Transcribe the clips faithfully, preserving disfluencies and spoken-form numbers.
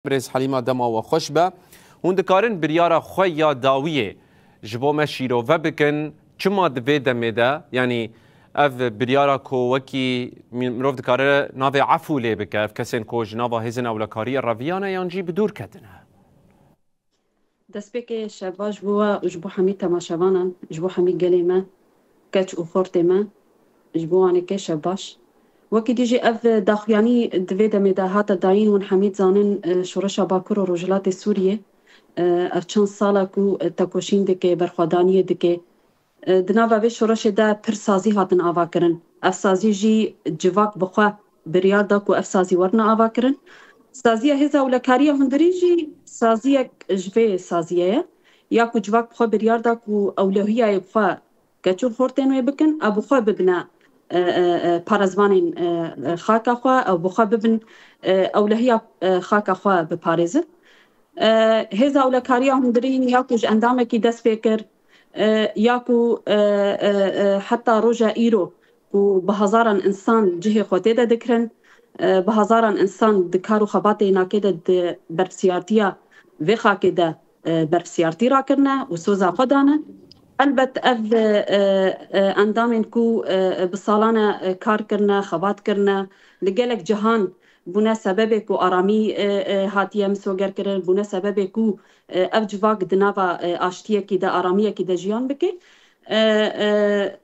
Birêz Helîma, dema we xweş be. Hûn dikarin biryara xwe ya dawiyê ji bo me şîrove bikin. Çima di vê demê de, yanî ev biryara ku wekî mi-, mirov dikare navê efû lê bike, ev kesên ku ji nava hêzên ewlekariyê reviyane yan jî bi dûr ketine? Destpêkê şeva ji bo we û ji bo hemî temaşevanan, ji bo hemî gelê me, keç û xortê me, ji bo wan ê kê şev baş. Wekî dî jî ev daxuyanî di vê demê de hate dayîn, hûn hemî dizanin, e, şoreşa Bakur û Rojhilatê Sûriyê, e, ev çend sal e ku, e, tekoşîn dike, berxwedaniyê dike. E, di nava vê şoreşê de pir sazî hatin avakirin. Ev sazî jî civak bi xwe biryar da ku ev sazî werine avakirin. Saziya Hêza Ewlekariya Hundirî jî saziyek ji vê saziyê ye. Ya ku civak bi xwe biryar da ku ewlehiyayê bi xwe keç û xortên wê bikin, ew bi xwe bibine, e, e, e, parêzvanên, e, e, xaka xwe, ew bi xwe bibin, e, ewlehiya, e, xaka xwe biparêzin. E, Hêza Ewlekariya Hundirîn ya ku ji endamekî dest pê kir, e, ya ku, e, e, e, heta roja îro ku bi hezaran insan cihê xwe tê de dikirin, e, bi hezaran insan di kar û xebatê nakê de di berpsiyartiya vê xakê de, e, berpsiyartî rakirine û soza xwe dane. Elbet ev, e, e, endamên ku, e, bi salan e, e, kar kirine, xebat kirine, li gelek cihan bûne sebebê ku aramî, e, e, hatiye misogerkirin, bûne sebebê ku, e, ev civak di nava, e, aştiyekî de, aramiyekî de jiyan bike. E, e,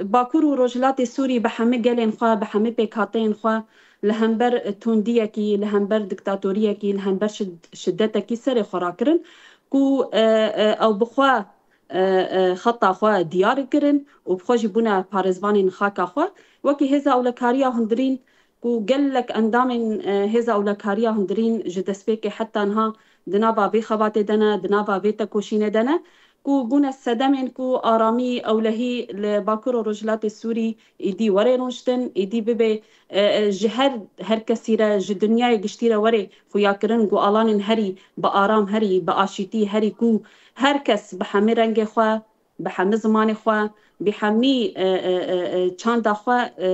Bakur û Rojhilatê Sûrî bi hemî gelên xwe, bi hemî pêkhateyên xwe li hember tundiyekî, li hember diktatoriyekî, li hember şid-, şiddetekî serê xwe rakirin ku, e, e, ew bi xwe, e, e, xeta xwe diyar kirin û bi xwe jî bûne parêzvanên xaka xwe. Wekî Hêza Ewlekariya Hundirîn ku gelek endamên, e, Hêza Ewlekariya Hundirîn ji destpêkê heta niha di nava vê xebatê de ne, di nava vê tekoşînê de ne, ku bûne sedemên ku aramî, ewlehî li Bakur û Rojhilatê Sûrî îdî were rûniştin, îdî bibe, e, e, ji her, her kesî re, ji dinyayê giştî re were xuyakirin ku alanên herî bi aram, herî bi aşîtî, herî ku her kes bi hemî rengê xwe, bi hemî zimanê xwe, bi hemî, e, e, e, e, çanda xwe, e,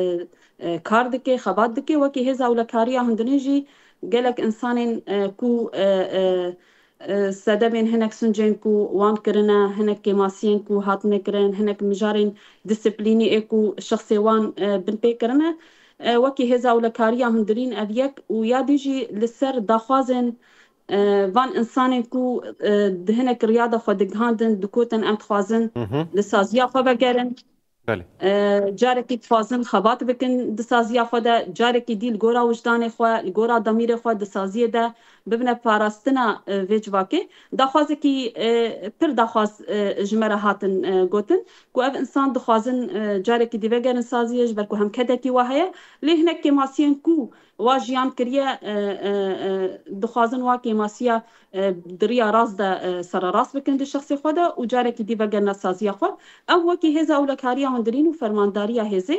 e, kar dike, xebat dike. Wekî Hêza Ewlekariya Hundirîn jî gelek insanên, e, ku, e, e, e, sedemên hinek suncên ku wan kirine, hinek kêmasiyên ku hatine kirin, hinek mijarên disiplînî ê ku şexsê wan, e, binpê kirine. E, wekî Hêza Ewlekariya Hundirîn ev yek û ya dî jî li ser daxwazên, e, van insanên ku, e, di hinek riya de xwe digihandin, dikotin em dixwazin Hı hı. li saziya xwe vegerin. Belê. E, carekî dixwazin xebat bikin di saziya xwe de, carekî dî li gora wijdanê xwe, li gora demîrê xwe di saziyê de bibine parastina, e, vê civakê. Daxwazekî, e, pir daxwaz, e, ji me re hatin, e, gotin ku ev insan dixwazin, e, carekî dî vegerin saziyê, ji ber ku hem kedekî wa heye. Lê hinek kêmasiyên ku wa jiyan kiriye, e, e, e, dixwazin wa kêmasiya, e, di riya rast de, e, sererast bikin di şexsê xwe de û carekî dî vegerine saziya xwe. Ew wekî Hêza Ewlekariya Hundirîn û Fermandariya Hêzê,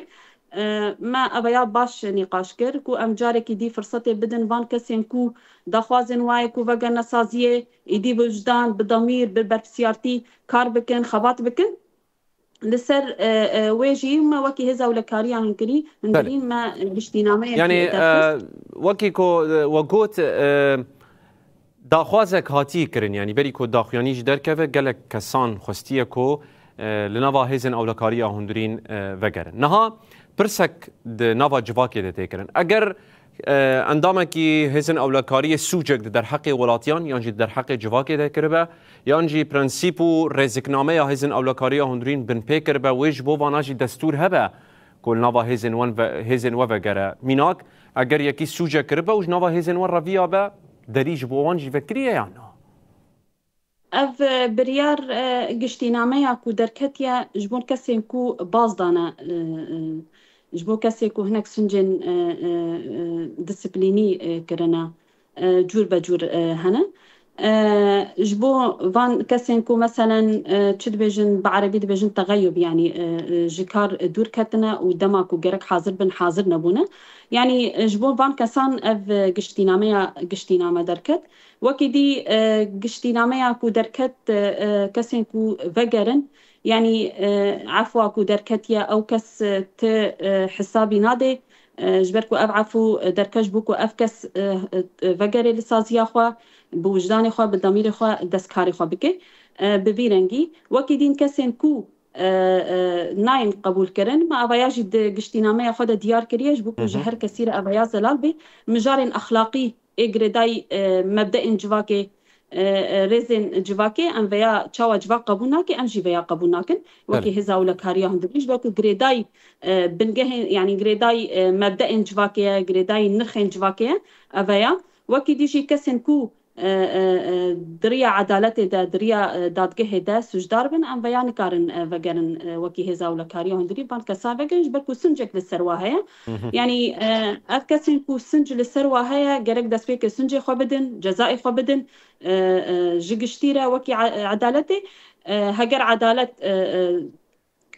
e, me eveya baş nîqaş kir ku em carekî dî firsetê bidin van kesên ku daxwazên wa ye ku vegerine saziyê, êdî bi wijdan, bi demîr, bi berpsiyartî kar bikin, xebat bikin. Li ser, e, e, wê jî me wekî Hêza Ewlekariya Hundirî, Hundirîn me, e, giştînameyekî Yanî, derxist. e, wekî ku, e, we got, e, daxwazek hatî kirin, yanî berî ku daxuyanî jî derkeve, gelek kesan xwestiye ku, e, li nava Hêzên Ewlekariya Hundirîn, e, vegerin. Niha pirsek di nava civakê de tê kirin. Eger, e, endamekî Hêzên Ewlekariyê sûcek di derheqê welatiyan yan jî di derheqê civakê de kiribe, yan jî prensîp û rêziknameya Hêzên Ewlekariya Hundirîn binpê kiribe, wê ji bo vana jî destûr hebe ku li nava hêzên wan ve, hêzên we vegere. Mînak, eger yekî sûcek kiribe û ji nava hêzên we reviya be, derî ji bo wan jî vekiriye yan na? Ev, e, biryar, e, giştînameya ku derketiye ji bo kesên ku baz dane, e, e, ji bo kesê ku hinek suncên, e, e, e, disiplînî, e, kirine, e, cûr be cûr, e, hene. E, ji bo van kesên ku meselen, e, çi dibêjin, bi erebî dibêjin texeyub, yanî, e, e, ji kar dûr ketine û dema ku gerek hazir bin, hazir nebûne. Yanî, e, ji bo van kesan ev, e, giştînameya, giştîname derket. Wekî dî, e, giştînameya ku derket, e, e, kesên ku vegerin, yanî, e, efwa ku derketiye, ew kes, e, ti, e, hesabî nade, E, ji ber ku ev efû, e, derkeş bû ku ev kes, e, e, vegerê li saziya xwe, bi wijdanê xwe, bi demîrê xwe, destkarê xwe bike. E, bi vî rengî, wekî dîn kesên ku, e, e, nayên qebûl kirin, me avaya jî di giştînameya xwe de diyar kiriye, ji bo ku ji her kesî re avaya zelal bê, mijarên exlaqî ê girêdayî, e, mebdeên civakê, e, e, rêzên civakê, em veya çawa civak qebûl nake, em jî veya qebûl nakin. Wekî Belê. Hêza ewlekariya hundirî, ji ber ku girêdayî, e, bingehên, yanî girêdayî, e, mebdeên civakê ye, girêdayî nirxên civakê ye, ev veya. Wekî dî jî kesên ku, e, e, e, di riya edaletê de, di riya, e, dadgehê de sûcdar bin, em veya nikarin, e, vegerin, e, wekî hêza ewlekariya hundirî van kesa vegerin, ji ber ku sincek li ser wa heye. Hı hı. Yanî, e, ev kesên ku sinc li ser wa heye, gerek destpêkê sincê xwe bidin, cezayê xwe bidin, e, e, ji giştî re wekî e-, edaletê, e, heger edalet, e, e,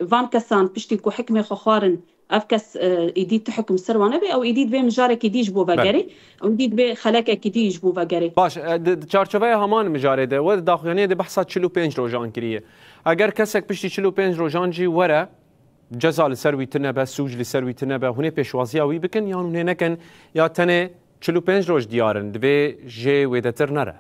van kesan piştî ku hikmê xwe xwarin, ev kes, e, îdî ti hikm ser wan nebe, ew îdî divê mijarekî dî ji bo Belê. Vegerê, ew îdî divê xelekekî dî ji bo vegerê. Baş, e, di, di çarçoveya heman mijarê de, we di daxuyaniyê de behsa çil û pênc rojan kiriye. Eger kesek piştî çil û pênc rojan jî were, ceza li ser wî tune be, sûc li ser wî tune be, hûn ê pêşwaziya wî bikin yan hûn ê nekin, ya tenê çil û pênc roj diyar in, divê jê wêdetir nere?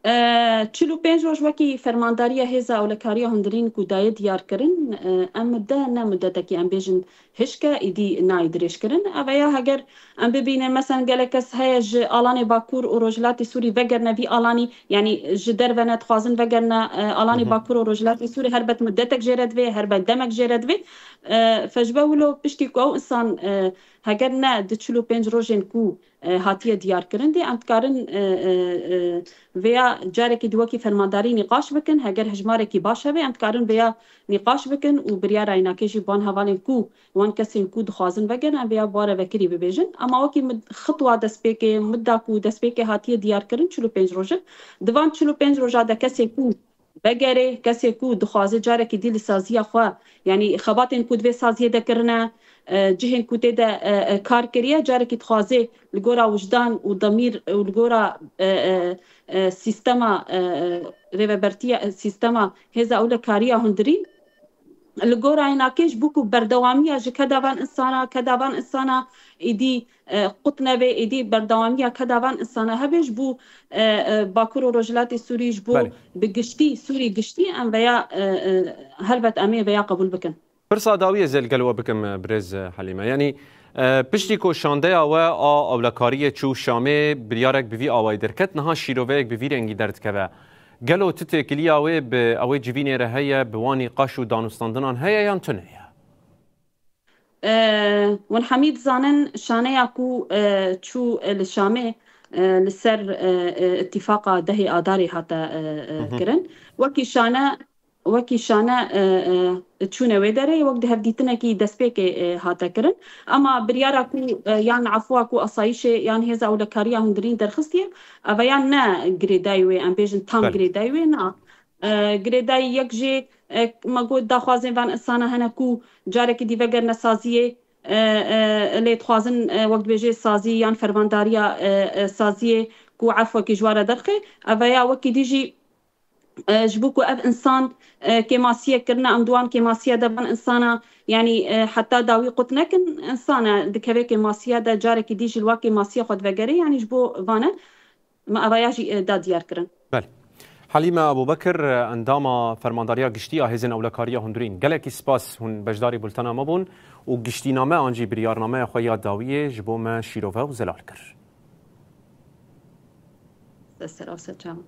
E, çil û pênc roj wekî fermandariya hêza ewlekariya hundirîn ku daye diyar kirin, e, em mudde ne muddetekî em bêjin hişke, îdî nayê dirêj kirin. Ev ya heger em bibînin, mesen gelek kes heye ji Alanê Bakur û Rojhilatê Sûrî vegerine vî alanî, yanî ji derve ne dixwazin vegerine, e, Alanê Hı hı. Bakur û Rojhilatê Sûrî helbet muddetek jê re divê, helbet demek jê re divê. E, fe ji ber wilo piştî ku ew insan, e, heger ne di çil û pênc rojên ku e, hatiye diyarkirin, dê em dikarin, e, e, e, vêya carekî di wekî fermandarî nîqaş bikin. Heger hejmarekî baş hebe, em dikarin vêya nîqaş bikin û biryara înakê jî bi wan hevalên ku wan kesên ku dixwazin vegerin, em vêya bi wan re vekirî bibêjin. Ama wekî mid-, xitwa destpêkê, midda ku destpêkê hatiye diyarkirin, çil û pênc roj e. Di van çil û pênc roja de kesê ku vegerê, kesê ku dixwaze carekî dî li saziya xwe, yanî xebatên ku di vê saziyê de kirine, e, cihên ku tê de, e, e, kar kiriye, carekî dixwaze li gora wijdan û demîr û li gora, e, e, e, sîstema, e, e, rêvebertiya, e, sîstema hêza ewlekariya hundirî, li gora înakê ji bo ku berdewamiya ji keda van insana, keda van insana îdî, e, qut nebe, îdî berdewamiya keda van insana hebe ji bo, e, e, Bakur û Rojhilatê Sûrî, ji bo Belê. Bi giştî, Sûrî giştî, em veya, e, e, helbet em ê veya qebûl bikin. Pirsa dawiyê zêl gel we bikim, e, birêz, e, Helîme. Yanî, e, piştî ku şandeya we a ewlekariyê çû Şamê, biryarek bi vî awayî derket, niha şîroveyek bi vî rengî derdikeve. Gelo tu têkiliya wê bi ew ê civînê re heye, bi wan nîqaş û danûstandinan heye yan tune ye? E, hûn hemî dizanin şaneya ku, e, çû, e, li Şamê, e, li ser, e, e, îtîfaqa dehê Adarê hate, e, e, Hı hı. kirin. Wekî şane, wekî şane, e, e, çûne wê derê, wek di hevdîtinekî destpêkê, e, hate kirin. Ema biryara ku, e, yan efwa ku asayîşê yan hêza ewlekariya hundirîn derxistiye, eve yan ne girêdayî wê, em bêjin tam Belê. Girêdayî wê, na. E, girêdayî yek jê, e, me got daxwazên van insana hene ku carekî dî vegerine saziyê, e, e, lê dixwazin, e, wek dibêjê sazî yan fermandariya, e, e, saziyê ku efwekî ji wan re derxê, eve ya wekî dî jî, e, ji bo ku ev insan, e, kêmasiyek kirine, em di wan kêmasiya de van insana, yanî, e, heta dawî qut nekin, insan e, dikeve kêmasiya de, carekî dî jî li wa kêmasiya xwe divegerê, yanî ji bo van e. Me avaya jî, e, da diyar kirin. Belê. Helîme Ebûbekir, e, endama Fermandariya Giştî ya Hêzên Ewlekariya Hundirîn. Gelekî spas hûn beşdarî bultena me bûn û giştîname an jî biryarnameya xwe ya dawiyê ji bo me şîrove û zelal kir. Ser ser, ser çavan.